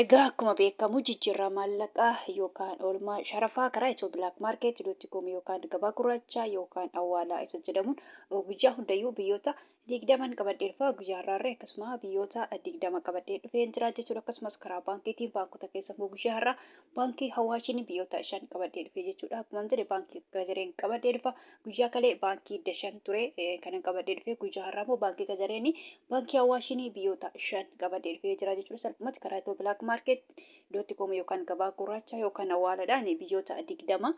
Egaa akkuma beekamu jijjiirraa maallaqaa yookaan oolmaa sharafaa karaa Itiyoo Black Market dot com yookaan gabaa gurraachaa yookaan awwaalaa isa jedhamuun guyyaa hundayyuu biyyoota 20n qabadhee dhufa. Guyyaa har'aarree akkasuma biyyoota 20 qabadhee dhufeen jira jechuudha. Akkasumas karaa baankiitiin baankota keessa immoo guyyaa har'aa baankii Hawaashiin biyyoota 5 qabadhee dhufe jechuudha. Akkuma jedhe baankii Gajareen qabadhee dhufa. Guyyaa kalee baankii Dashan ture kanan qabadhee dhufe. Guyyaa har'aa immoo baankii Gajareen baankii Hawaashiin biyyoota 5 qabadhee dhufee jira jechuudha. Salphumatti karaa Itiyoo Black Market dot com yookaan gabaa gurraacha yookaan awwaaladhaan biyyoota 20,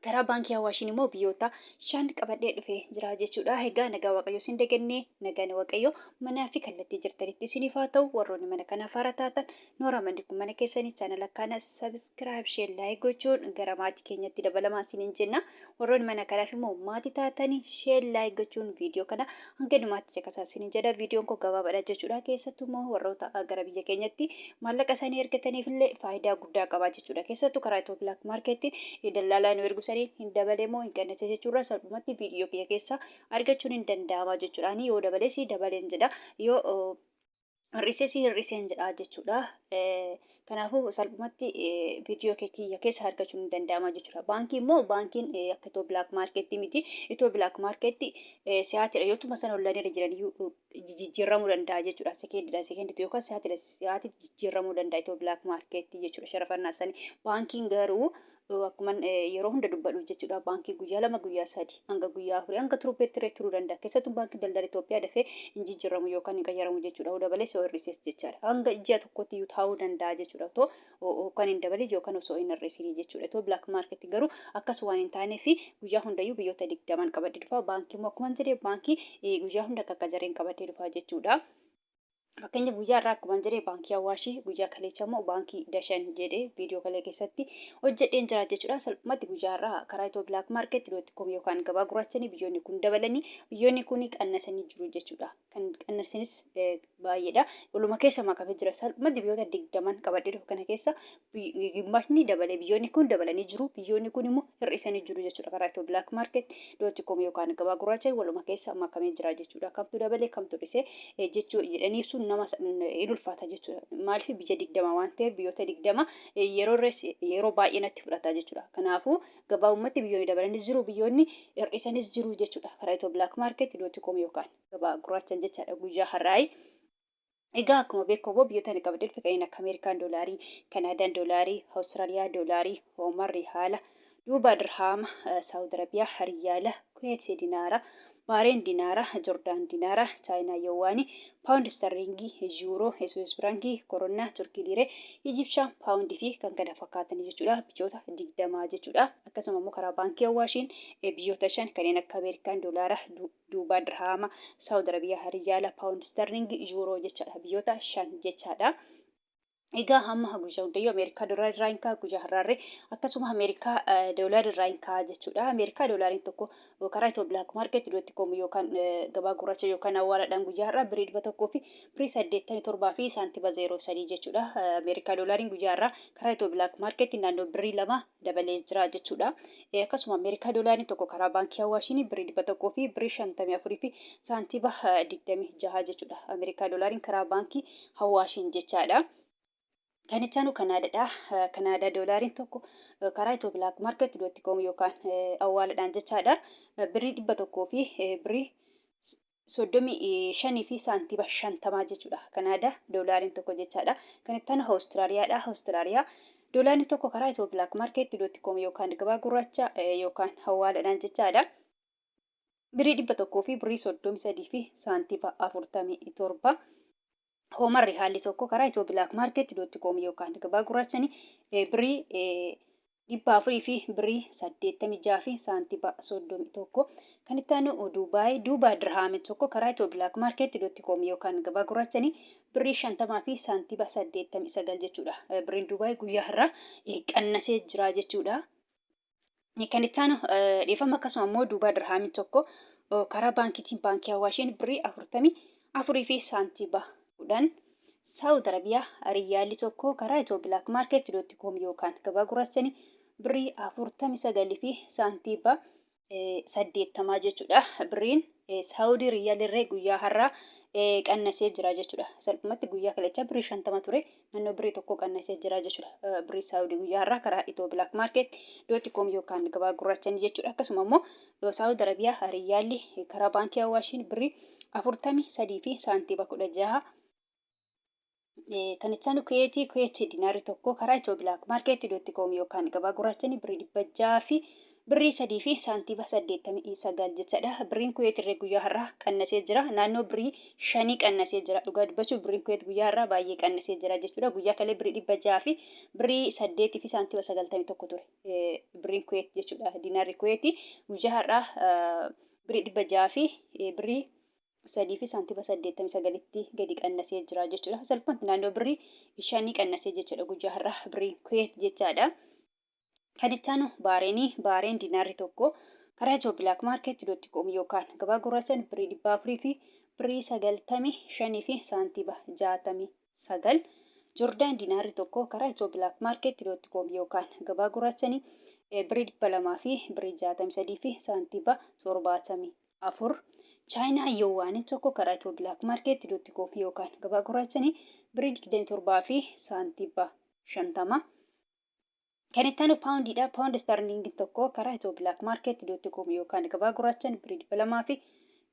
karaa baankii Hawaashiin immoo biyyoota 5 qabadhee dhufee jira jechuudha. Egaa nagaa Waaqayyoo isin dagannee, nagaan Waaqayyoo manaa fi kallattii jirtanitti isiniif haa ta'u. Warroonni mana kanaaf haaraa taatan, nooraa manni kun mana keessanii, chaanala kana subscribe, share, like gochuun gara maatii keenyatti dabalamaa isiniin jenna. Warroonni mana kanaaf immoo maatii taatanii share, like gochuun viidiyoo kana hanga dhumaatti caqasaa isiniin jedha. Viidiyoon koo gabaabaadha jechuudha. Keessattuu immoo warroota gara biyya keenyatti maallaqa isaanii ergataniif illee faayidaa guddaa qaba jechuudha. Keessattuu karaa Itiyoo Black Market dallaalaa nu ergu saniin hin dabalee moo hin qannase jechuurraa salphumatti viidiyoo kiyya keessaa argachuun hin danda'ama jechuudha. Ani yoo dabalees dabaleen jedha, yoo hir'ises hir'iseen jedha jechuudha. Kanaafuu salphumatti viidiyoo kiyya keessa argachuun hin danda'ama jechuudha. Baankii immoo baankiin akka Itiyoo Black Market miti. Itiyoo Black Market si'aatiidha. Yoo tuma sana ollaniirra jiran iyyuu jijjiiramuu danda'a jechuudha. Sekeendidha sekeenditi yookaan si'aatiidha si'aatiitti jijjiiramuu danda'a Itiyoo Black Market jechuudha. Sharafannaa sanii. Baankiin garuu akkuma yeroo hunda dubbadhu jechuudha. Baankii guyyaa 2, guyyaa 3, hanga guyyaa 4, hanga turbeetti irra turuu danda'a. Keessattuu baankii daldala Itoophiyaa dafee hin jijjiiramu yookaan hin qayyaramu jechuudha. Yoo dabalees yoo hir'ises jechaadha. Hanga ji'a tokkotti iyyuu taa'uu danda'a jechuudha. Otoo yookaan hin dabalin yookaan osoo hin hir'isin jechuudha. Itoo Black Market garuu akkas waan hin taaneef guyyaa hundayyuu biyyoota 20n qabadhee dhufa. Baankii immoo akkuma jedhe baankii guyyaa hunda qaqqajareen qabadhee dhufa jechuudha. Fakkeenya guyyaa irraa akkuma jedhe baankii Awaashii, guyyaa kaleecha immoo baankii Dashan jedhee viidiyoo kalee keessatti hojjedheen jira jechuudha. Salphumatti guyyaa irraa karaa Itiyoo Black Market dot com yookaan gabaa gurraachanii biyyoonni kun dabalanii, biyyoonni kun qannasanii jiru jechuudha. Kan qannasanis baay'eedha. Waluma keessa makamee jira. Salphumatti biyyoota 20n qabadhee dhufu kana keessa gimmaashni dabalee biyyoonni kun dabalanii jiru. Biyyoonni kun immoo hir'isanii jiru jechuudha. Karaa Itiyoo Black Market dot com yookaan gabaa gurraacha waluma keessa makamee jira jechuudha. Kamtu dabalee kamtu hir'isee jechuu jedhanii ibsuun nama hin ulfaata jechuudha. Maaliif biyya 20 waan ta'eef biyyoota 20 yeroo yeroo baay'ee natti fudhata jechuudha. Kanaafuu gabaabumatti biyyoonni dabalanis jiru, biyyoonni hir'isanis jiru jechuudha. Karaa Itiyoo Black Market dot com yookaan gabaa gurraachan jechaadha guyyaa har'aayi. Egaa akkuma beekamu biyyoota ani qabadhee dhufe kanneen akka Ameerikaan doolaarii, Kanaadaan doolaarii, Awustiraaliyaa doolaarii, Ooman rihaala, Duubaa dirhaama, Saawud Arabiyaa riyaala, Kuweet dinaara, Baareen dinaara, Jordaan dinaara, Chaayinaa yowaanii, Paawundi istarliingii, Yuuroo, Swiss firaankii, Koronnaa, Turkii liiree, Ijipshaan paawundii fi kan kana fakkaatan jechuudha. Biyyoota 20 jechuudha. Akkasuma immoo karaa baankii Awaashiin biyyoota 5 kanneen akka Ameerikaan doolaara, Duubaa dirhaama, Saawud Arabiyaa riyaala, Paawundi istarliingii, Yuuroo jechaadha. Biyyoota 5 jechaadha. Egaa hamma guyyaa hundayyuu Ameerikaa doolaarri irraa hin ka'a, guyyaa har'aarree akkasuma Ameerikaa doolaarri irraa hin ka'a jechuudha. Ameerikaa doolaariin tokko karaa Itiyoo Black Market dot com yookaan gabaa gurraacha yookaan awwaaladhaan guyyaa har'aa birrii 100 fi birrii 87 fi saantima 03 jechuudha. Ameerikaa doolaariin guyyaa har'aa karaa Itiyoo Black Market naannoo birrii 2 dabalee jira jechuudha. Akkasuma Ameerikaa doolaariin tokko karaa baankii Awaashiin birrii 100 fi birrii 54 fi saantima 26 jechuudha. Ameerikaa doolaariin karaa baankii Hawaashiin jechaadha. Kan itti aanu Kanaadaadha. Kanaadaa doolaariin tokko karaa Itiyoo Black Market dot com yookaan awwaaladhaan jechaadha. Birrii 100 fi birrii 35 fi saantima 50 jechuudha. Kanaadaa doolaariin tokko jechaadha. Kan itti aanu Awustiraaliyaadha. Awustiraaliyaa doolaariin tokko karaa Itiyoo Black Market dot com yookaan gabaa gurraacha yookaan awwaaladhaan jechaadha. Birrii 100 fi birrii 33 fi saantima 47. Hoomarri haalli tokko karaa Itiyoo Black Market dot com yookaan gabaa gurraachanii birrii 400 fi birrii 86 fi saantima 31. Kan itti aanu Duubaay, Duubaa dirhaami tokko karaa Itiyoo Black Market dot com yookaan gabaa gurraachanii birrii 50 fi saantima 89 jechuudha. Birriin Duubaay guyyaa har'aa qannasee jira jechuudha. Kan itti aanu, dhiifama, akkasuma immoo Duubaa dirhaamii tokko karaa baankiitiin baankii Awaashiin birrii 44 fi saantima 10. Saawud Arabiyaa riyyaalli tokko karaa Itiyoo Black Market dot com yookaan gabaa gurraachanii birrii 49 fi saantima 80 jechuudha. Birriin Saawudii riyyaalli irree guyyaa har'aa qannasee jira jechuudha. Salphumatti guyyaa kaleechaa birrii 50 ture, naannoo birrii tokko qannasee jira jechuudha. Birrii Saawudii guyyaa har'aa karaa Itoo Black Market dot com yookaan gabaa gurraachanii jechuudha. Akkasuma immoo Saawud Arabiyaa riyyaalli karaa baankii Awaashiin birrii 43 fi saantiima 16. Kan itti aanu Kuweetii. Kuweetii dinaarri tokko karaa Itoo Black Market dot com yookaan gabaa gurraachanii birrii 600 fi birrii 3 fi saantiima 89 jechaadha. Birriin Kuweet irree guyyaa har'aa qannasee jira. Naannoo birrii 5 qannasee jira. Dhugaa dubbachuuf birriin Kuweet guyyaa har'aa baay'ee qannasee jira jechuudha. Guyyaa kalee birrii 600 fi birrii 8 fi saantiima 91 ture. Birriin Kuweet jechuudha. Dinaarri Kuweetii guyyaa har'aa birrii 600 fi birrii 3 fi saantiima 89tti gadi qannasee jira jechuudha. Salphumatti naannoo birrii 5 qannasee jechuudha guyyaa har'aa birriin Kuweet jechaadha. Kan itti aanu Baareenii. Baareen dinaarri tokko karaa Itiyoo Black Market dot com yookaan gabaa gurraachaan birrii 400 fi birrii 95 fi saantiima 69. Jordaan dinaarri tokko karaa Itiyoo Black Market dot com yookaan gabaa gurraachanii birrii 200 fi birrii 63 fi saantiima 74. Chaayinaa Yowaaniin tokko karaa Itiyoo Black Market dot com yookaan gabaa gurraachanii birrii 27 fi saantiima 50. Kan itti aanu paawundiidha. Paawundi istaarliingiin tokko karaa Itiyoo Black Market dot com yookaan gabaa gurraachaan birrii 200 fi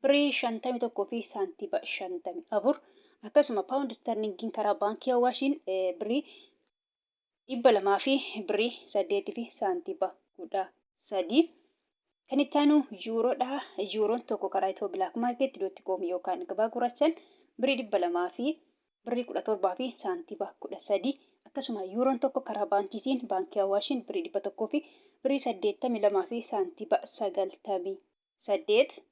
birrii 51 fi saantiima 54. Akkasuma paawundi istaarliingiin karaa baankii Awaashiin birrii 200 fi birrii 8 fi saantiima 13. Kan itti aanu yuuroodha. Yuuroon tokko karaa Itiyoo Black Market dot com yookaan gabaa gurraachaan birrii 200 fi birrii 17 fi saantiima 13. Akkasuma yuuroon tokko karaa baankiitiin baankii Awaashiin birrii 100 fi birrii 82 fi saantiima 98.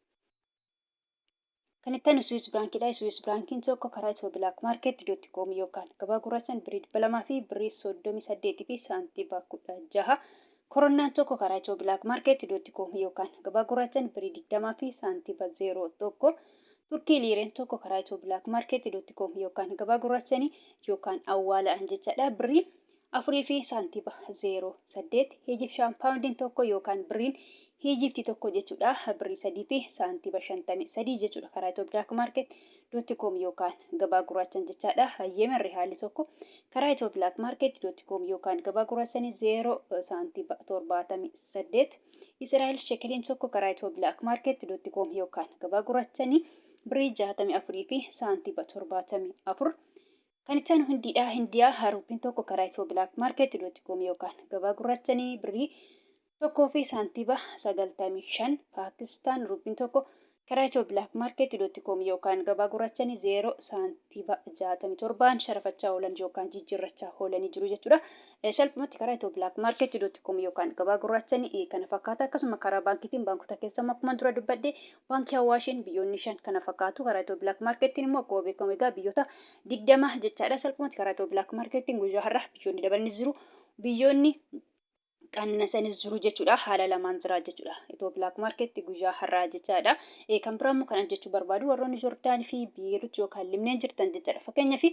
Kan itti aanu Swiss Biraankiidha. Swiss Biraankiin tokko karaa Itiyoo Black Market dot com yookaan gabaa gurraachaan birrii 200 fi birrii 38 fi saantiima 16. Koronnaan tokko karaa Itiyoo Black Market dot com yookaan gabaa gurraachaan birrii 20 fi saantiima 01. Turkii liireen tokko karaa Itiyoo Black Market dot com yookaan gabaa gurraachanii yookaan awwaala'an jechaadha. Birrii 4 fi saantiima 08. Ijipshaan paawundiin tokko yookaan birriin Ijiptii tokko jechuudha. Birrii 3 fi saantiima 53 jechuudha. Karaa Itiyoo Black Market dot com yookaan gabaa gurraachan jechaadha. Yemen rihaalli tokko karaa Itiyoo Black Market dot com yookaan gabaa gurraachanii 0 saantiima 78. Israa'el shekeliin tokko karaa Itiyoo Black Market dot com yookaan gabaa gurraachanii birrii 64 fi saantiima 74. Kan itti aanu Hindiidha. Hindiyaa ruupiin tokko karaa Itiyoo Black Market dot com yookaan gabaa gurraachanii birrii 1 fi saantiima 95. Paakistaan ruupiin tokko karaa Itiyoo Black Market dot com yookaan gabaa gurraachanii 0 saantiima 67n sharafachaa oolan yookaan jijjiirrachaa oolanii jiru jechuudha. Salphumatti karaa Itiyoo Black Market dot com yookaan gabaa gurraachanii kana fakkaata. Akkasuma karaa baankiitiin baankota keessa akkuma dura dubbadhe baankii Awaashiin biyyoonni 5 kana fakkaatu. Karaa Itiyoo Black Marketiin immoo akkuma beekamu egaa biyyoota 20 jechaadha. Salphumatti karaa Itiyoo Black Marketiin guyyaa har'a biyyoonni dabalanii jiru. Biyyoonni qannasanis jiru jechuudha. Haala lamaan jira jechuudha. Itiyoo Black Market guyyaa har'aa jechaadha. Kan biraa immoo kanan jechuu barbaadu warroonni Joordaanii fi Beerut yookaan Libneen jirtan jechaadha. Fakkeenyaaf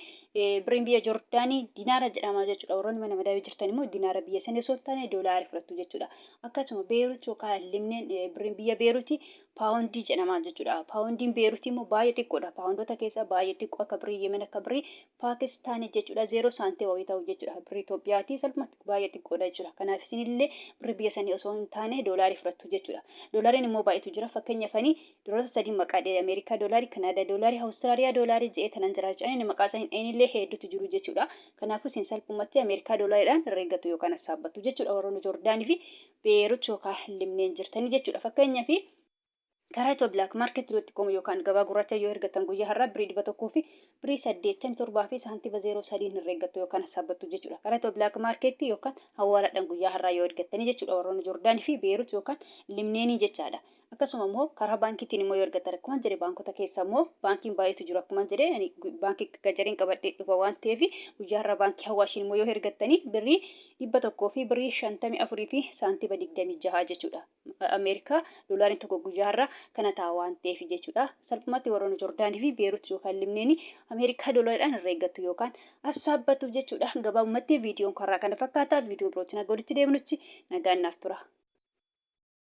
birriin biyya Joordaanii dinaara jedhama jechuudha. Warroonni mana madaawii jirtan immoo dinaara biyya sanii osoo hin taane doolaara fudhattu jechuudha. Akkasuma Beerut yookaan Libneen birriin biyya Beeruti paawundii jedhama jechuudha. Paawundiin Beerutii immoo baay'ee xiqqoodha. Paawundoota keessaa baay'ee xiqqoo akka birrii Yemen, akka birrii Paakistaanii jechuudha. 0 saantiima wayii ta'u jechuudha. Birrii Itoophiyaati salphumatti baay'ee xiqqoodha jechuudha. Kanaaf isinillee birrii biyya sanii osoo hin taane doolaarii fudhattu jechuudha. Doolaariin immoo baay'eetu jira. Fakkeenyaaf ani doolaarota sadii maqaa dha'e: Ameerikaa doolaarii, Kanaadaa doolaarii, Awustiraaliyaa doolaarii jedhee tanan jira jechuudha. Inni maqaa isaa hin dha'inillee hedduutu jiru jechuudha. Kanaafuu isin salphumatti Ameerikaa doolaariidhaan herreeggattu yookaan hassaabbattu jechuudha. Warroonni Joordaanii fi Beerut yookaan Libneen jirtanii jechuudha. Fakkeenyaaf karaa Itiyoo Black Market dot com yookaan gabaa gurraacha yoo ergattan guyyaa har'aa birrii 100 fi birrii 87 fi saantiima 03 herreeggattu yookaan hassaabbattu jechuudha. Karaa Itiyoo Black Market yookaan hawaaladhaan guyyaa har'aa yoo ergattanii jechuudha warroonni Joordaanii fi Beerut yookaan Libneenii jechaadha. Akkasuma immoo karaa baankiitiin immoo yoo ergattan akkuma jedhe baankota keessa immoo baankiin baay'eetu jiru akkuma jedhe ani baankii gajareen qabadhee dhufa waan ta'eef guyyaa har'aa baankii Hawaashiin immoo yoo ergattanii birrii 100 fi birrii 54 fi saantiima 26 jechuudha. Ameerikaa doolaariin tokko guyyaa har'aa kana ta'a waan ta'eef jechuudha. Salphumatti warroonni Joordaanii fi Beerut yookaan Libneenii Ameerikaa doolaariidhaan irra eeggattu yookaan assaabbattu jechuudha. Gabaabumatti viidiyoon karaa kana fakkaata. Viidiyoo birootiin akka walitti deebinutti nagaan naaf tura.